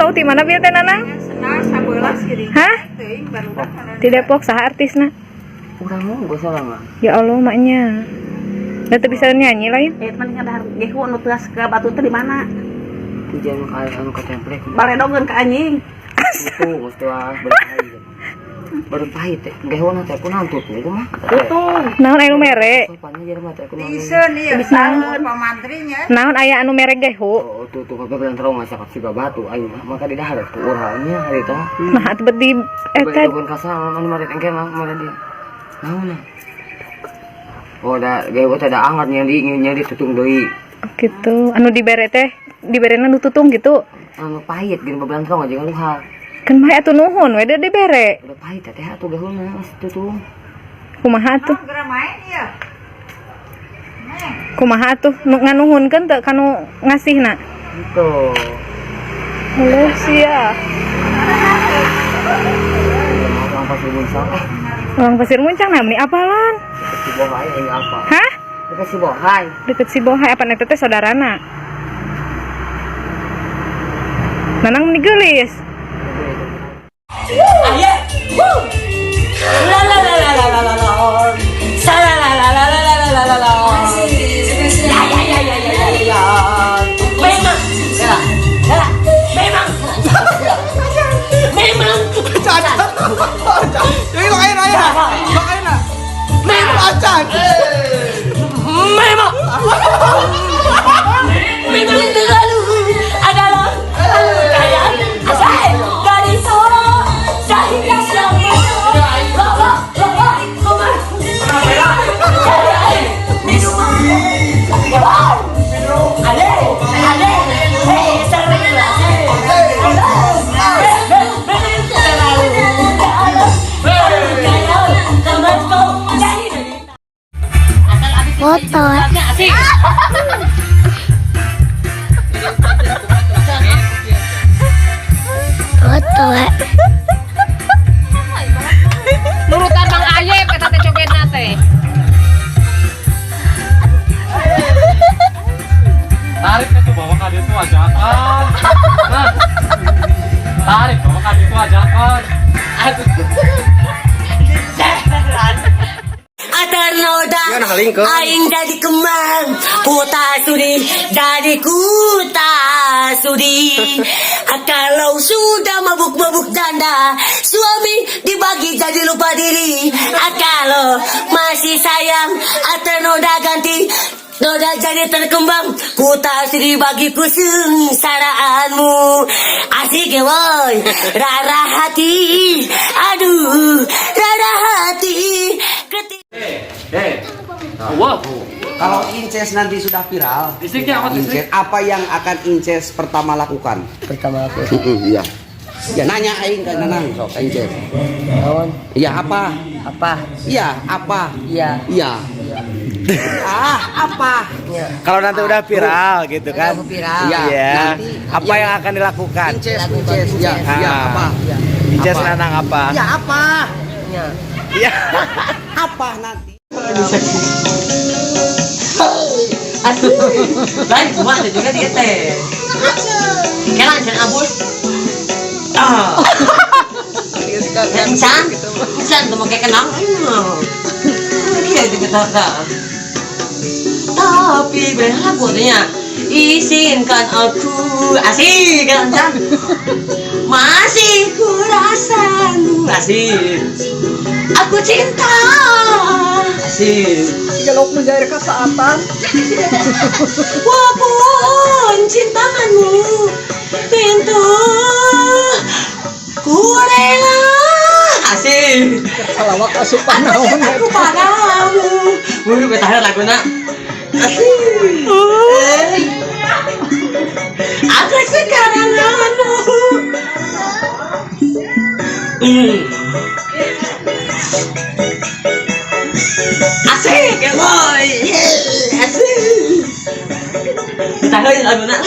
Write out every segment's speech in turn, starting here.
Tahu ti mana bieu teh Nanang? Hah? Ti Depok saha artisna? Urang mah geus sorangan. Ya Allah maknya. Da teu bisa nyanyi lain. Eh, mending dahar gehu nu teas ka batu teh di mana? Tujuan ka anu katemplek. Baledogeun ka anjing. Itu geus teas berpahit. Berpahit teh. Gehona teh kunaon tutung kumaha? Tutung. Naon aya nu mere? Sopannya jelema teh kunaon. Isen iya. Bisaeun. Pamantrinya. Naon aya anu mere gehu? Oh, tutung ka belantarong masak siga batu aing mah maka di dahar ku urangnya hari teh. Nah, atuh bet di eta Baledogeun ka sana mana mari engke mah mari di. Naon? Oh, da gehu teh da angkat nyandi tutung deui. Gitu. Anu dibere teh, diberena nu tutung gitu. Anu pahit gini belantarong aja ngaluhar. Kan bae atuh nuhun we da dibere. Udah pahit teh atuh gehuna geus tutung. Kumaha atuh? Geura main iya. Kumaha atuh nu nganuhunkeun teu kanu ngasihna? Gitu. Heuh sia. Orang Pasir Muncang. Orang Pasir Muncang nah meni apalan? Deket si Bohai ini apa? Hah? Deket si Bohai. Deket si Bohai apa eta teh saudarana? Nanang meni geulis. Aye. Woo. La la la la la la la la. Sa la la la la la la la la la. Ya ya ya ya ya ya ya. Memang. Ya. Ya. Memang. Memang. Jadi kok air air, kok air lah. Memang. Acan. Memang. Memang terlalu adalah kaya asal dari Solo sehingga siapa Foto. Foto. Nurutan Mang Ayep eta teh cobetna teh. Tarik itu bawa ka ditu ajakan. Nah. Tarik bawa ka ditu ajakan. Aternoda aing jadi kembang kuta sudi jadi kuta sudi. Kalau sudah mabuk-mabuk janda suami dibagi jadi lupa diri. Kalau masih sayang aternoda ganti noda jadi terkembang kuta sudi bagiku sengsaraanmu. Asik ya boy, rara hati, aduh rara hati. Wow. Kalau Inces nanti sudah viral, Listriknya apa listrik? Inces, apa yang akan Inces pertama lakukan? Pertama aku. Iya. Ya nanya aing ke Nanang sok ka Inces. Naon? Iya apa? Apa? Iya apa? Iya. Iya. Ah, apa? Iya. Kalau nanti udah viral gitu kan. Aku viral. Iya. Iya. Nanti Apa yang akan dilakukan? Inces, Inces, iya, iya Ah. apa? Inces Apa? Nanang apa? Iya apa? Iya. Iya. Apa nanti? Lain cuma ada juga dia teh. Kelan can abus. Ah. Encan, encan tuh mau kayak kenang. Iya itu kata. Tapi berharap katanya izinkan aku asik kan encan. Masih ku rasa asik. Aku cinta asik. Jalok menjair kesaatan. Walaupun cintamu pintu ku rela asik. Salawat asupan Aku cintaku padamu. Wuh, betahan laguna. Asik. Aku sekarang anu. Asik ya boy. Asik. Betahan laguna.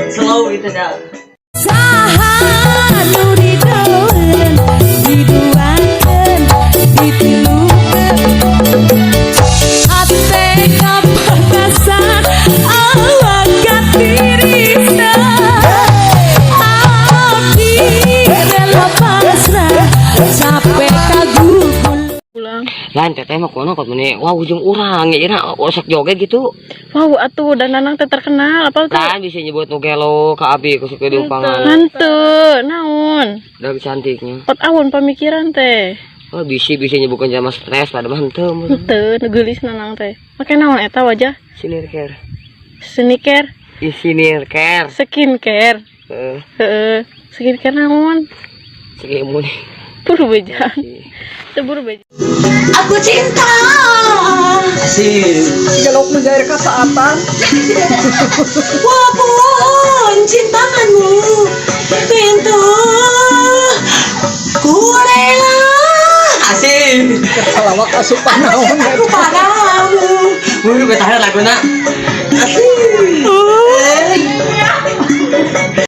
Slow itu dah. Saha nu didoeun, diduakeun, ditilukeun. Hate kapatasan, awak katirisan. Lain teteh mah kono kot meni wah ujung urang ya ira osok joget gitu. Wow, atuh dan Nanang teh terkenal apa tuh? Lain bisa nyebut nu gelo ka abi ku kehidupan. Henteu, naon? Udah cantiknya. Pot awon pamikiran teh. Oh, bisi bisa nyebutkan jama stres pada mah henteu mah. Henteu, nu geulis Nanang teh. Make naon eta wajah? Skincare. Skincare, Ih, skincare. skincare. Heeh. Heeh, skincare naon? Segimun. Buru beja. Teu buru beja. Aku cinta. Jalok menjair kasaatan. Walaupun cintakanmu pintu ku rela. Asik. Salawat asupan naon. Aku padamu. Wuh, betahan laguna.